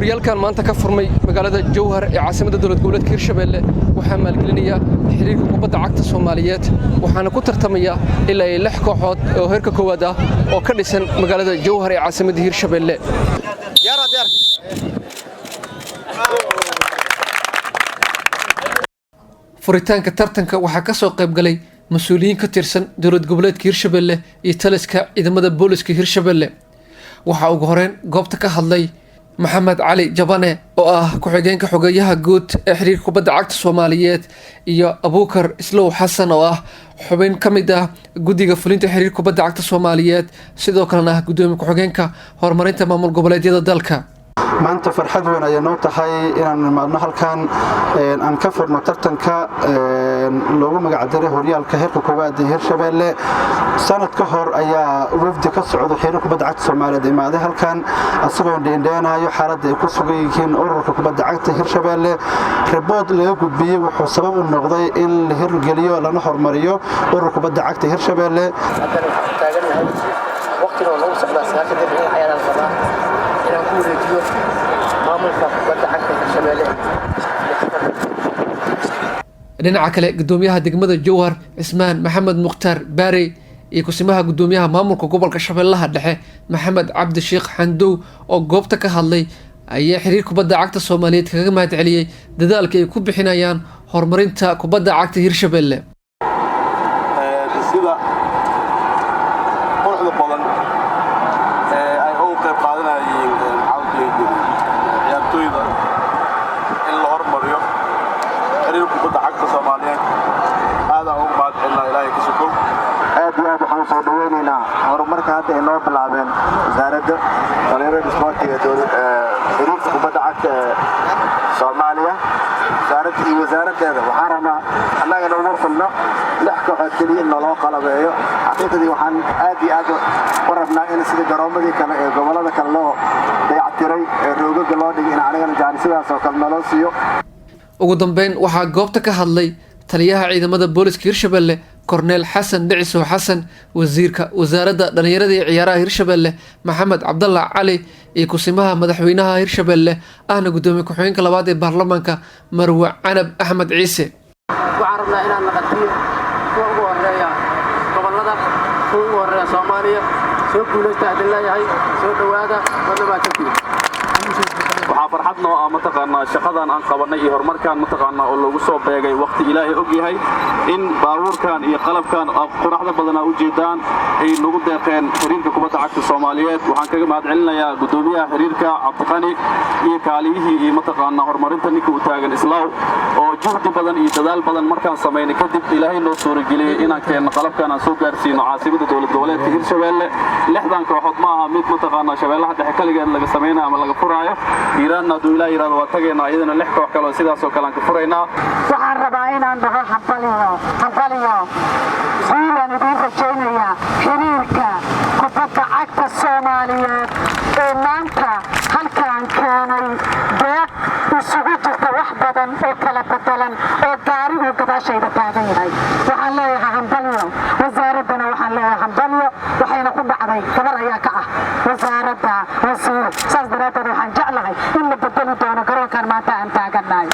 Horyaalkan maanta ka furmay magaalada Jowhar ee caasimadda dowlad goboleedka Hirshabelle waxaa maalgelinaya xiriirka kubadda cagta Soomaaliyeed, waxaana ku tartamaya ilaa iyo lix kooxood oo heerka koowaad ah oo ka dhisan magaalada Jowhar ee caasimadda Hirshabelle. Furitaanka tartanka waxaa ka soo qayb galay mas-uuliyiin ka tirsan dowlad goboleedka Hirshabelle iyo taliska ciidamada booliska Hirshabelle. Waxaa ugu horeyn goobta ka hadlay Maxamed Cali Jabane oo ah ku-xigeenka xogeyaha guud ee xiriirka kubadda cagta Soomaaliyeed, iyo Abuukar Islow Xasan oo ah xubin ka mid ah guddiga fulinta xiriirka kubadda cagta Soomaaliyeed, sidoo kalena ah guddoomiye ku-xigeenka horumarinta maamul goboleedyada dalka. Maanta farxad weyn ayay noo tahay inaan imaadno halkan, aan ka furno tartanka loogu magacdaray horyaalka heerka koowaad ee Hirshabelle. Sanad ka hor ayaa wafdi ka socda xiriir kubadda cagta Soomaaliyeed imaaday halkan, asagoo dheendheenayo xaaladda ay ku sugan yihiin ururka kubadda cagta Hirshabelle. Report laga gudbiyey wuxuu sabab u noqday in la hirgeliyo lana horumariyo ururka kubadda cagta Hirshabelle. Waqtiga oo nagu socdaa 9 daqiiqo ayaan rabaa inaan ku wareejiyo maamulka kubadda cagta Hirshabelle. Dhinaca kale, gudoomiyaha degmada Jowhar Cismaan Maxamed Mukhtaar Baarey iyo kusimaha gudoomiyaha maamulka gobolka Shabeellaha Dhexe Maxamed Cabdi Sheekh Xandow oo goobta ka hadlay ayaa xiriir kubadda cagta Soomaaliyeed kaga mahad celiyey dadaalka ay ku bixinayaan horumarinta kubadda cagta Hirshabelle. Sida quruxda badan ee ay uga qayb qaadanayeen, maxaa ciyaartooyda in la hormariyo xiriir kubadda cagta Soomaaliyeed, aadaan ugu mahad celinaa, Ilaahay ka sokow. Aad iyo aad waxaan soo dhaweynaynaa horumarka hadda ay noo bilaabeen wasaaradda dhalinyarada isboortiga, xiriirka kubadda cagta ee Soomaaliya, wasaaradda iyo wasaaraddeeda. Waxaan rabnaa annagana uma filno lix kooxood keliya in naloo qalabeeyo. Xaqiiqdii waxaan aad iyo aad u rabnaa in sida garoomadii kale ee gobollada kale loo dayactiray ee roogaga loo dhigay, in anigana jaanisidaas oo kale naloo siiyo. Ugu dambeyn, waxaa goobta ka hadlay taliyaha ciidamada booliska Hirshabelle, Korneel Xasan Dhicisow Xasan, wasiirka wasaaradda dhalinyarada iyo ciyaaraha Hirshabelle Maxamed Cabdalla Cali, iyo kusimaha madaxweynaha Hirshabelle ahna gudoomiye ku-xigeenka labaad ee baarlamaanka, Marwe Canab Axmed Ciise. Waxaan rabnaa inaan naqatiyo kuwa ugu horeeya gobollada, kuwa ugu horeeya Soomaaliya. Soo guulaysta adin leeyahay, soo dhowaada, wadna mahadsantihiin. Waxaa farxad noo ah, mataqaanaa, shaqadan aan qabannay iyo horumarkan, mataqaanaa, oo lagu soo beegay waqti Ilaahay og yahay in baabuurkan iyo qalabkan quraxda badanaa u jeedaan ay nagu deeqeen xiriirka kubadda cagta Soomaaliyeed. Waxaan kaga mahad celinayaa guddoomiyaha xiriirka Cabdiqani iyo kaaliyihii iyo, mataqaanaa, horumarinta ninka u taagan Islaaw, oo juhdi badan iyo dadaal badan markaan samaynay kadib Ilaahay noo suurageliyey inaan keenno qalabkan, aan soo gaarsiino caasimadda dowlad goboleedka Hirshabeelle. Lixdan kooxood ma aha mid, mataqaanaa, Shabeellaha Dhexe kaligeed laga samaynayo ama laga furaayo. Hiiraanna hadduu Ilaah yidhahdo waa tagaynaa, iyadana lix koox kale oo sidaasoo kale aan ka furaynaa. Waxaan rabaa inaan dhaho hambaliyo, hambaliyo, guulaan idiin rajaynayaa xiriirka kubadda cagta Soomaaliyeed ee maanta halkaan keenay deeq isugu jirta wax badan oo kala bedelan oo gaarigu gadaashayda taagan yahay. Waxaan leeyahay hambalyo. Wasaaraddana waxaan leeyahay hambalyo. Waxayna ku dhacday gabar ayaa ka ah wasaaradda wasiir, saas daraaddeed waxaan jeclahay in la bedeli doono garoonkan maanta aan taagannahay.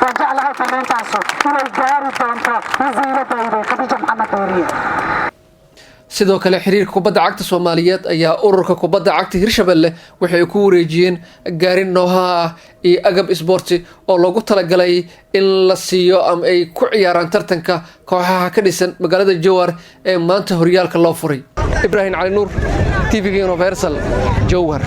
Waan jeclahay fariintaasu inay gaari doonto wasiiradayda Khadiija Maxamed Dooriye. Sidoo kale, xiriirka kubadda cagta Soomaaliyeed ayaa ururka kubadda cagta Hirshabelle waxay ku wareejiyeen gaari Noha ah iyo agab isboorti oo loogu talagalay in la siiyo ama ay ku ciyaaraan tartanka kooxaha ka dhisan magaalada Jowhar ee maanta horyaalka loo furay. Ibraahim Cali Nuur, TV-ga Universal, Jowhar.